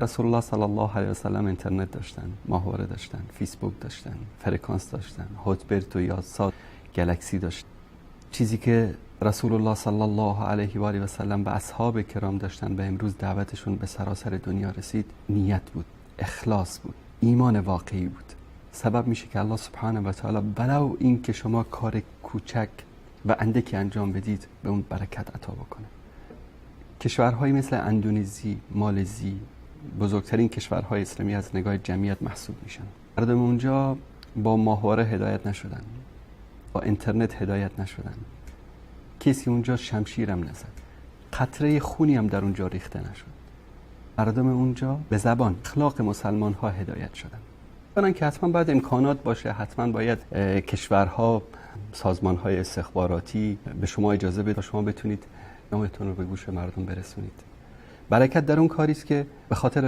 رسول الله صلی الله علیه و سلم اینترنت داشتن، ماهواره داشتن، فیسبوک داشتن، فرکانس داشتن، هوتبرت و یاسات گلکسی داشت. چیزی که رسول الله صلی الله علیه و آله و سلم و اصحاب کرام داشتن و امروز دعوتشون به سراسر دنیا رسید، نیت بود، اخلاص بود، ایمان واقعی بود. سبب میشه که الله سبحانه و تعالی ولو این که شما کار کوچک و اندکی انجام بدید به اون برکت عطا بکنه. کشورهایی مثل اندونزی، مالزی، بزرگترین کشورهای اسلامی از نگاه جمعیت محسوب میشن. مردم اونجا با ماهواره هدایت نشدن، با اینترنت هدایت نشدن، کسی اونجا شمشیرم نزد، قطره خونی هم در اونجا ریخته نشد. مردم اونجا به زبان اخلاق مسلمان ها هدایت شدن. کنن که حتما باید امکانات باشه، حتما باید کشورها، سازمان های استخباراتی به شما اجازه بده تا شما بتونید نامتون رو به گوش مردم برسونید. برکت در اون کاری است که به خاطر